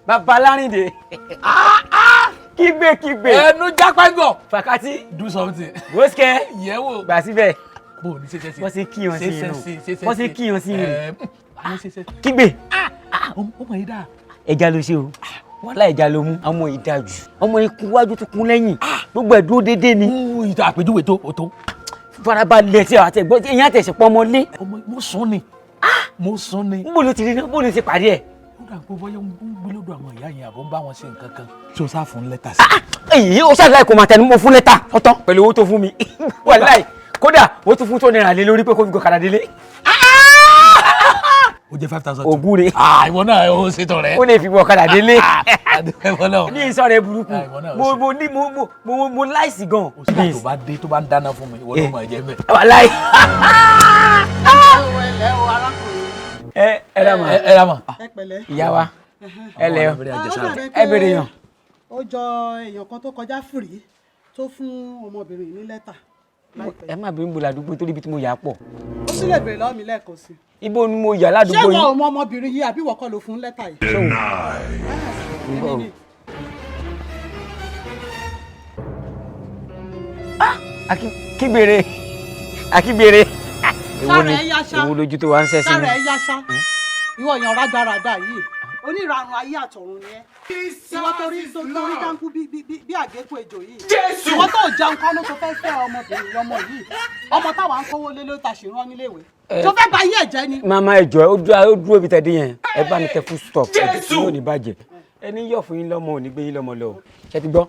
Bàbá Lárìndé, kígbe kígbe. Ẹnu jápángọ̀. Fàkátì. Do something. Bóṣkẹ́. Yẹ̀wò. Gbà síbẹ̀. Bó o ní ṣe ṣe ṣe. Wọ́n ṣe kí wọn sí inú. Wọ́n ṣe kí wọn sí inú. Ṣe ṣe. Kígbe. Ó mọ̀ yín dáa. Ẹja ló ṣe o, wàhálà ẹja ló mú. Ọmọ yìí dáa jù, ọmọ yìí kún wájú tó kún lẹ́yìn, gbogbo ẹ̀ dúró déédéé ni. Ìtàn àpèjúwe tó o tó. Farabalẹ̀ tí àti ẹ̀gbọ́n ìyẹn àtẹ̀sẹ̀ pọ̀ ọmọ lé. Ọmọ mo sún ni, mo sún ni. Níbo ló ti rí náà? Bó ló ti pàdé ẹ̀? Ó dà pé bóyá ń gbé lọ́dọ̀ àwọn ìyá yẹn àbọ̀ ń bá wọn ṣe nǹkan kan tí o sá fún lẹ́tà sí. Èyí ó ṣàlàyé kó máa tẹnu mọ́ fún lẹ́tà ọ̀tán pẹ̀lú owó tó fún mi. Wàláì, kódà ó tún fún tó náírà lé lórí pé kó fi gọ̀kadà délé. Ó jẹ́ 5,000. Ògùn rè. Ìwọ náà ó ṣètò rẹ. Ó lè fi gọ̀kadà délé. Adúpẹ́. Ní ìsọ̀rọ̀ burúkú. Ah, ìwọ náà ó Mo ṣe. mo ní mo mo mo mo láìsí gan. O sì tó bá dé, tó bá ń dáná fún mi, ìwọ ló mọ̀ ẹ́ jẹ́ mẹ́. Wàláì. Ẹ o, arákùnrin. Ẹ rà mà. Ẹ ra mọ̀. Ẹ pẹ̀lẹ́. Ìyá wa, ẹ lẹ o. Ah, ó dàbí Ẹ bèrè yàn. Ó jọ èèyàn kan tó kọjá fìrí tó fún ọmọbìnrin ní lẹ́tà láìpẹ́. Ẹ má bínú, bò ládùúgbò torí ibi tí mo yà á pọ̀. Ó sì lè béèrè lọ́wọ́ mi lẹ́ẹ̀kan sí i. Ibo ni mo yà Ṣé ládùúgbò ìwọ yìí? ò mọ ọmọbìnrin yìí, àbí ìwọ kọ́ ló fún lẹ́tà yìí? Èmi ni. Kígbèrè akígbèrè. Èwo ni Sára ẹ yá ṣá. èwo lójú tó wá ń sẹ́ sí Sára mi? ẹ yá ṣá. Ìwọ èèyàn rádaràda yìí, onírànù ayé àtọ̀run ni ẹ́. Ìwọ torí torí dáńkú bí àgékù ejò yìí. Ìwọ tó jẹun kánú tó fẹ́ fẹ́ ọmọbìnrin ọmọ yìí, ọmọ táwa ń kówó lé ló ta ṣì rán níléèwé tó fẹ́ gba ayé ẹ̀jẹ̀ ni. Màmá, ẹ jọ̀ọ́, ó dúró ibi tẹ̀dí yẹn. Ẹ bá mi tẹ full stop, ẹ tí yóò ní bàjẹ́. Ẹni yọ̀ fún yín lọ́mọ ò ní gbé yín lọ́mọ lọ. Ṣé ti gbọ́?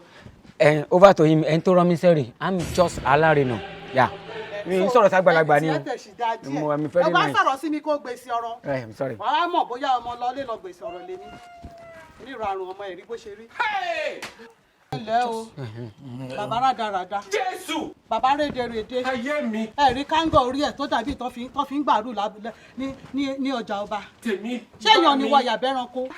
Ẹ over to him. Ẹni tó rán mi sẹ́rì, I'm just alárinà yà, mi ń sọ̀rọ̀ sàgbàlagbà ni o. Ẹ tiẹ̀ sì dáa díẹ̀. Mo I'm very Ẹ wá nice. sọ̀rọ̀ sí mi kó gbèsè ọ̀rọ̀. I'm sorry. Wàá mọ̀ bóyá ọmọ lọlé lọ gbèsè ọ̀rọ̀ lèmi. Onírànù ọmọ ẹ̀rí bó ṣe rí. Ẹ ǹlẹ́ o, bàbá rádaràda. Jésù. Bàbá rédèrèdè. Ayé mi. Ẹ̀rí kángọ̀ orí ẹ̀ tó dàbí tó fi ń gbàrú ní ọjà ọba. Tèmi. Ṣé èèyàn ni wọ yàbẹ́ranko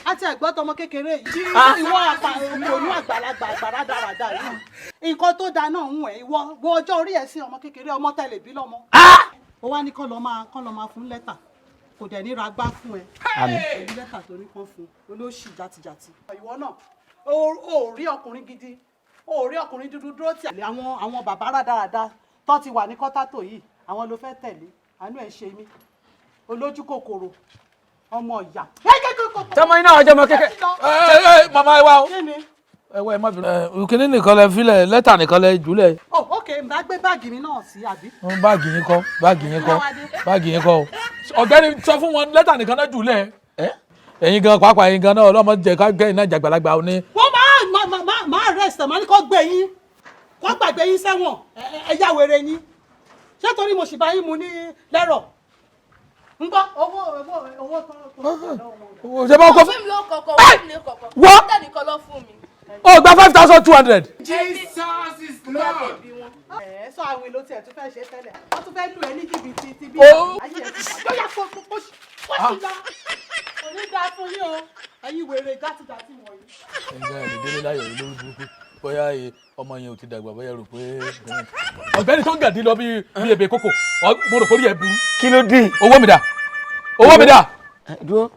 àti ẹ̀gbọ́n tọmọ kékeré yìí? Ìwọ àpà òpònú àgbàlagbà àgbà rádaràda yìí, nǹkan tó da náà ń wẹ̀. Ìwọ wo ọjọ́ orí ẹ̀ sí ọmọ kékeré, ọmọ tẹ̀lé bí lọ́mọ. Ó wá ní kọ́ lọ máa fún lẹ́tà, kò dẹ̀ ní ra gbá fún ẹ. Àmín. Pẹ̀lú lẹ́tà tó ní kán fún olóṣì jàtìjàtì. Ìwọ náà ó rí ọkùnrin gidi, ó rí ọkùnrin dúdú dúró tì. Àwọn bàbá rádaràda tó ti wà ní kọ́tàtò yìí, àwọn ló fẹ́ tẹ̀lé. Àánú ẹ̀ ṣe mí, olójú kòkòrò ọmọ ìyá. Tọmọ iná ọjọ́ ọmọ kékeré. Ẹ ẹ màmá, ẹ wá o. Kí ni? Ẹ wá, ẹ má fi. Ẹ kínní nìkan lẹ filẹ̀, lẹ́tà nìkan lẹ jùlẹ̀. Oh, ok, n bá gbé báàgì mi náà sí, àbí? Báàgì yín kọ́, báàgì yín kọ́, báàgì yín kọ́ o. Ọ̀gbẹ́ni, sọ fún wọn, lẹ́tà nìkan náà jùlẹ̀. Ẹ̀yin gan pàápàá, ẹ̀yin gan náà, ọlọ́mọ jẹ ká gẹ́yìn náà jàgbàlagbà ó ní. Wọ́n máa arrest ẹ̀, máa ní kó gbé yín, kó gbàgbé yín sẹ́wọ̀n. Ẹ yá wèrè yín. Ṣé torí mo sì bá yín mu ní lẹ́rọ̀ ń gbọ́ owó tó tó. Ṣé bá kọ́ Fún mi ló kọ̀kọ̀, wọ́n fún mi ló kọ̀kọ̀. Wọ́n? Lẹ́tà nìkan ló fún mi. Ó gba 5,200. Jesus is Lord. Ẹ sọ àwọn èlò tiẹ̀ tún fẹ́ ṣe tẹ́lẹ̀, wọ́n tún fẹ́ lù ẹ́ ní jìbìtì ti bí Ó. ayé ẹ̀ ti bàjẹ́. Yóò yà kó kó kó sì lọ, kò ní dáa fún yín o, ẹ̀yin wèrè játijàti wọ̀nyí. Ẹ̀yin ẹ̀ lè délé láyọ̀ yìí lórí burúkú. Bóyá ọmọ yẹn ò ti dàgbà, bóyá rò pé ọ̀gbẹ́ni tó ń gàdí lọ bí ebè kókò, mo rò pé orí ẹ̀ burú. Kí ló dé? Owó mi dà? Owó mi dà? Dúró,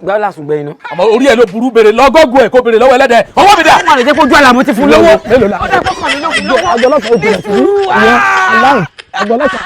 gbà lásùn gbẹ̀yìn náà. Àmọ́ orí ẹ̀ ló burú, béèrè lọ́gọ́gùn ẹ̀, kó béèrè lọ́wọ́ ẹlẹ́dẹ̀. Owó mi dà? Ó mà lè jẹ́ kójú àlàmú ti fún lówó. Mélòó la? Ó dà kọ́kànlélógún lówó. Àjọ ọlọ́pàá ò bẹ̀rẹ̀ sí ní ìyẹn aláì àjọ ọlọ́pàá.